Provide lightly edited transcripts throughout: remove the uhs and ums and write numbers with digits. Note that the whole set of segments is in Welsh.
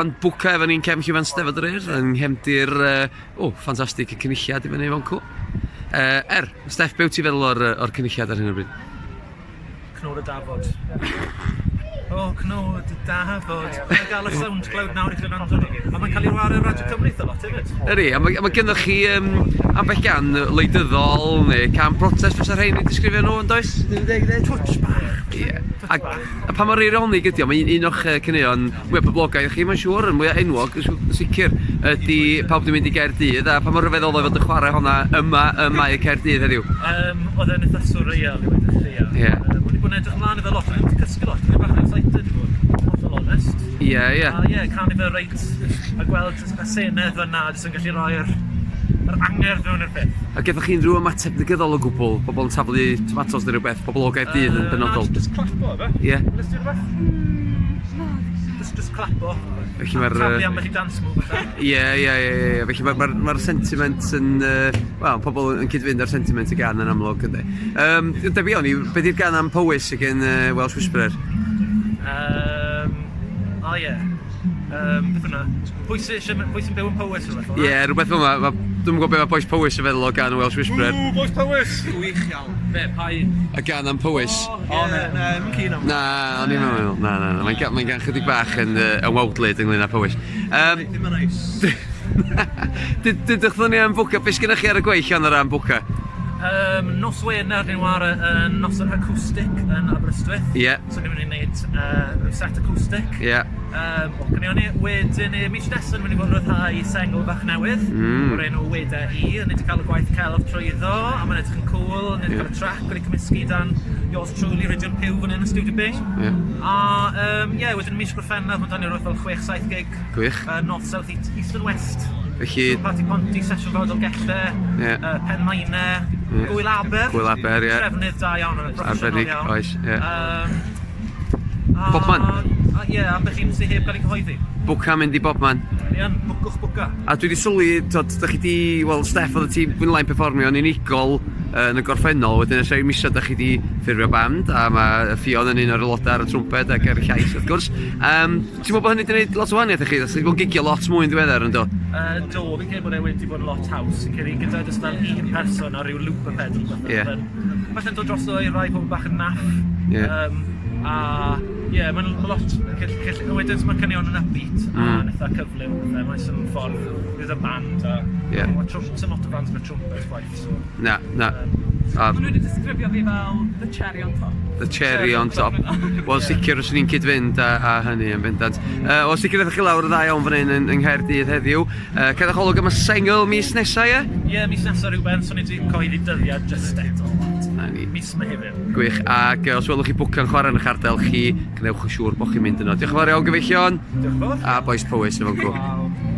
Yn bwca efo ni'n cefn Llwyfan Steddfod yr Urdd yng nghefndir uh, o, ffantastig y cynulliad i fyny fo'n cw. Uh, er, Steff, be wyt ti'n feddwl o'r, or cynulliad ar hyn o bryd? Cnwd y dafod. O, oh, cnwd y dafod. Mae'n gael y SoundCloud nawr i chi wrando. A mae'n cael ei wario ar Radio Cymru eitha lot hefyd. Ydy, a mae, mae gennych chi um, ambell gan wleidyddol neu can protest fysa rhain i disgrifio nhw, yn does? Dwi'n deg dweud? Touch bach. Ie. Yeah. A, a pa mor eironig ydi o, mae un, un o'ch caneuon mwyaf poblogaidd chi, mae'n siŵr, yn mwyaf enwog, yn sicr, ydy pawb dwi'n mynd i Gaerdydd, a pa mor ryfedd oedd o fod yn chwarae honna yma ym Mae Caerdydd heddiw? Um, oedd e'n eitha surreal i weud y lleia. Ie. Yeah. Um, o'n i bod yn edrych ymlaen iddo lot, o'n i'n cysgu lot, o'n i'n bach yn excited i fod yn hollol onest. Ie, yeah, ie. Yeah. A ie, yeah, canu fe reit, a gweld y senedd fyna, jyst yn gallu rhoi'r yr angerdd mewn i'r peth. A gethoch chi unrhyw ymateb negyddol o gwbl? Pobl yn taflu tomatos neu rhywbeth, pobl o Gaerdydd yn benodol? Na, jyst clapo efe. Ie. Nes ti rhywbeth? Na. Jyst, jyst clapo. Felly mae'r... Taflu ambell i dance move fatha. Ie, ie, ie, ie. Felly mae'r ma, ma sentiment yn... Uh, Wel, pobl yn cyd-fynd ar sentiment y gan yn amlwg, ynddi. Um, debyg iawn i, be di'r gan am Powys ag yn uh, Welsh Whisperer? Um, o ie. Um, beth hwnna? Pwy sy'n sy, pwy sy'n byw yn Powys rhywbeth fel Ie, rhywbeth fel yma. Dwi'm yn gwybod beth mae boys Powys yn feddwl o gan y Welsh Whisperer. Ww, boys Powys! Gwych iawn. Be, pa un? Y gan am Powys. O, ie. Na, na, ddim keen am. Na, o'n i'n meddwl. Na, na, na. Mae'n mae gan chydig bach yn, uh, yn wawdlyd ynglyn â Powys. Um, Ddim yn neis. Dydych ni am bwca. Be sgennych chi ar y gweill o'n ar am bwca? Um, nos Wener ni'n ware yn noson acoustic yn Aberystwyth. Ie. Yeah. So ni'n mynd i wneud uh, rhyw set acoustic. Ie. Yeah. Um, o ni. Wedyn, mis nesaf ni'n mynd i fod yn rhyddhau sengl bach newydd. O'r enw Weda I. A ni wedi cael y gwaith celf trwyddo, a mae'n edrych yn cool. Ni wedi yeah. cael y trac wedi cymysgu dan yours truly, Rhydian Pugh fan hyn yn Studio Bing. Yeah. A um, yeah, wedyn mis Gorffennaf, mae'n dan ni rhywbeth fel 6-7 gig. Gwych. North, South, East, East and West. Felly... So, Party Ponty, Sesiwn Fawr Dolgellau, yeah. Penmaenau, yeah. Gwyl Aber. Gwyl Aber, ie. Yeah. Trefnydd da iawn yn proffesiynol Arbennig, iawn. oes, ie. Yeah. Um, Bobman. Ie, yeah, ambell un sydd heb gael ei cyhoeddi. Bwca mynd i bobman. Ni yn, bwcwch bwca. A dwi wedi sylwi, t'od, da chi di, wel, Steff oedd y tîm fwy neu lai'n perfformio yn unigol yn y gorffennol, wedyn ers rhai misoedd da chi di ffurfio band, a mae Ffion yn un o'r aelodau ar y trwmped ac ar y llais, wrth gwrs. Um, ti'n meddwl bod hynny wedi gwneud lot o wahaniaeth i chi? Da chi wedi bod yn gigio lot mwy yn ddiweddar, yn do? Uh, do, fi'n credu bod e wedi bod yn lot haws. Fi'n credu gyda jyst fel un person a ryw looper pedal. Ie. Yeah. Falle'n dod drosto i rai pobl bach yn naff. Ie. Um, a ie, yeah, mae'n ma lot... Wedyn mae caneuon yn upbeat mm. a eitha cyflym a pethau. Mae'n sy'n ffordd gyda band a... Ie. Mae trwm, sy'n lot o bands gyda trumpet chwaith, so... Na, na. A... Maen nhw wedi disgrifio fi fel the cherry on top. The cherry on top. Wel, sicr os ni'n cyd-fynd â, â hynny yn bendant. Uh, wel, sicr ydych chi lawr y dda iawn fan hyn yn, yng Nghaerdydd heddiw. Uh, Cadwch olwg am y sengl mis nesaf, ie? Ie, yeah, mis nesaf rhywben, so ni wedi cyhoeddi dyddiad just eto. Na ni. Mis Mehefin. Gwych, ac os welwch chi bwca'n chwarae yn eich ardal chi, gwnewch yn siŵr bod chi'n mynd yno. Diolch yn fawr iawn, gyfeillion. Diolch yn fawr. A boys Powys, efo'n cw.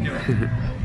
Diolch.